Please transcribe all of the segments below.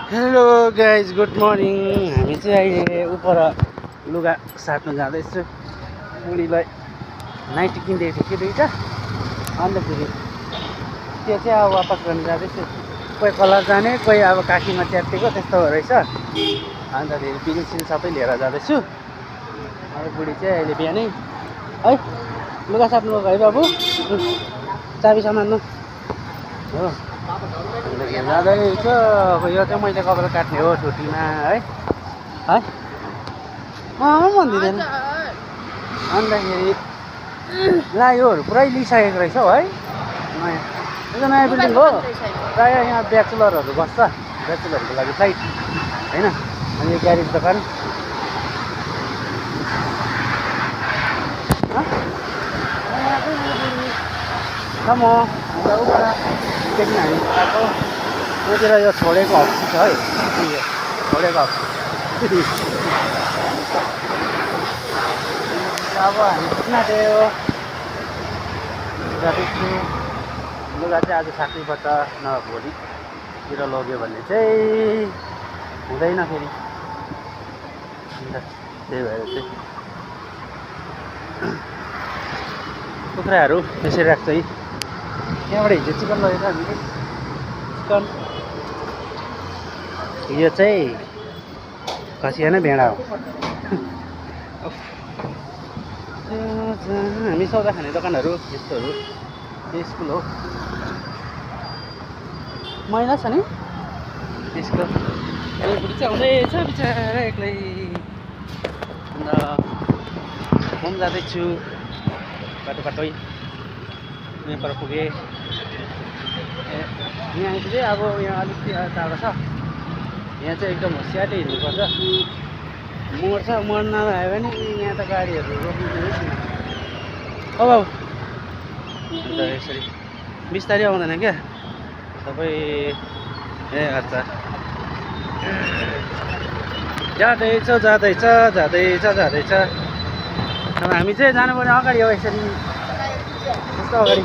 Hello guys good morning. हामी चाहिँ अहिले उपर लुगा साट्नु जाँदैछु। बुढीलाई नाइटी किनिदिएको थियो कि दुईवटा, अन्तखेरि त्यो चाहिँ अब वापस गर्न जाँदैछु। कोही कलर जाने, कोही अब काखीमा च्यातिएको त्यस्तो रहेछ। अन्तखेरि बिलसिल सबै लिएर जाँदैछु। अब बुढी चाहिँ अहिले बिहानै है लुगा साट्नु गएको है बाबु, चाबी समात्नु हो। जाँदैछ। अब यो चाहिँ मैले कपडा काट्ने हो छुट्टीमा है है भन्दिँदैन। अन्तखेरि ला योहरू पुरै लिइसकेको रहेछ हौ है। नयाँ यो नयाँ बिल्डिङ हो। प्रायः यहाँ ब्याचलरहरू बस्छ, ब्याचलरहरूको लागि साइट होइन। अनि यो ग्यारेज दोकान म एकछिन हामी आएको यहाँतिर यो छोडेको हप्सी छ है, छोडेको हप्सी। अब हामी नाट्यो जाँदैछु। लुगा चाहिँ आज साथीबाट नभए भोलितिर लग्यो भने चाहिँ हुँदैन फेरि। अन्त त्यही भएर चाहिँ कुखुराहरू त्यसरी राख्छ है। त्यहाँबाट हिजो चिकन लगेको हामीले, चिकन यो चाहिँ खसिया नै भेडा हो। हामी सौदा खाने दोकानहरू यस्तोहरू स्कुल हो। मैला छ नि त्यसको। बुढी चाहिँ आउँदैछ बिचरा एक्लै। अन्त म पनि जाँदैछु बाटो बाटै। यहाँ पर पुगेँ। यहाँ आइपुगेँ। अब यहाँ अलिक टाढो छ। यहाँ चाहिँ एकदम होसियारले हिँड्नुपर्छ। मोड नआयो भने यहाँ त गाडीहरू रोक्नु छैन। हो बाबु अन्त यसरी बिस्तारै आउँदैन क्या, सबै गर्छ। जाँदैछ जाँदैछ जाँदैछ जाँदैछ। अब हामी चाहिँ जानुपर्ने अगाडि हो, यसरी यस्तो अगाडि।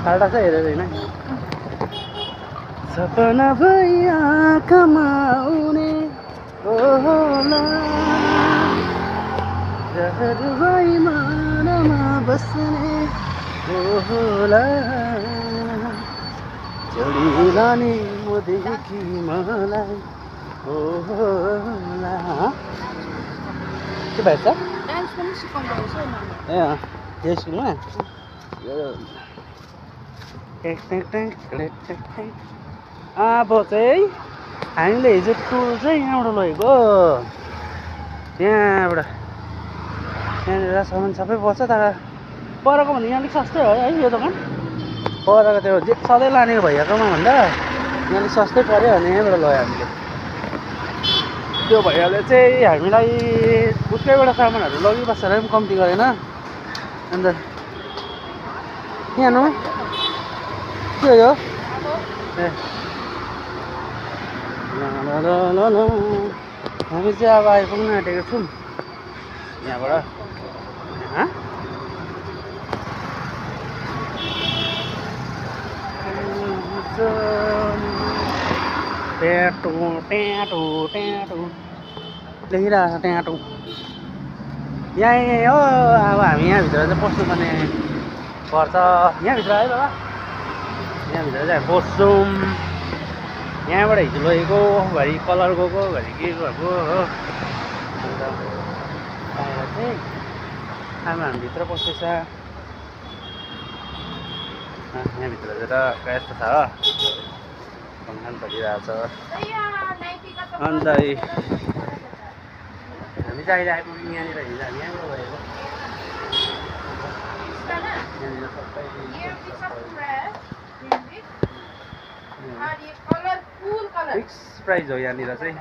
खाल्डा छ हेरेर होइन। सपना भई आँखामा आउने होला, जहर भई मानमा बस्ने होला, चढिलाने मदेखि मलाई होला। के भएछ? डान्स पनि सिकाउँदो रहेछ ए यो स्कुलमा अब चाहिँ हामीले हिजो टुल चाहिँ यहाँबाट लगेको। त्यहाँबाट यहाँनिर सामान सबै पर्छ, तर परको भन्दा यहाँ अलिक सस्तै हो है यो दोकान। परको त्यो सधैँ लानेको भैयाकोमा भन्दा यहाँ अलिक सस्तै पऱ्यो भने यहाँबाट लग्यो हामीले। त्यो भैयाले चाहिँ हामीलाई उसकैबाट सामानहरू लगिबस्छ र पनि कम्ती गरेन। अन्त यहाँ के हो यो? ए ल हामी चाहिँ अब आइपुग्न आँटेको छौँ यहाँबाट। ट्याटो ट्याटो ट्याटो लेखिरहेको छ ट्याटो। यहीँ हो। अब हामी यहाँभित्र चाहिँ पस्नुपर्ने पर्छ। यहाँभित्र है बाबा, यहाँभित्र चाहिँ पस्छौँ। यहाँबाट हिजो लगेको घरि कलर गएको घरि के भएको हो। अन्त आएर चाहिँ अब हामीभित्र पस्दैछ। यहाँभित्र चाहिँ यस्तो छ हो, फङ्सन चलिरहेको छ। अन्त हामी चाहिँ अहिले आइपुग्यौँ यहाँनिर। हिजो हामी यहाँबाट गएको। यहाँनिर सबै फिक्स प्राइस हो यहाँनिर चाहिँ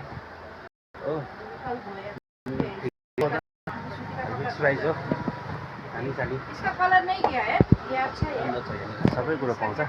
हो। फिक्स प्राइस हो। हामी साडी सबै कुरो पाउँछ।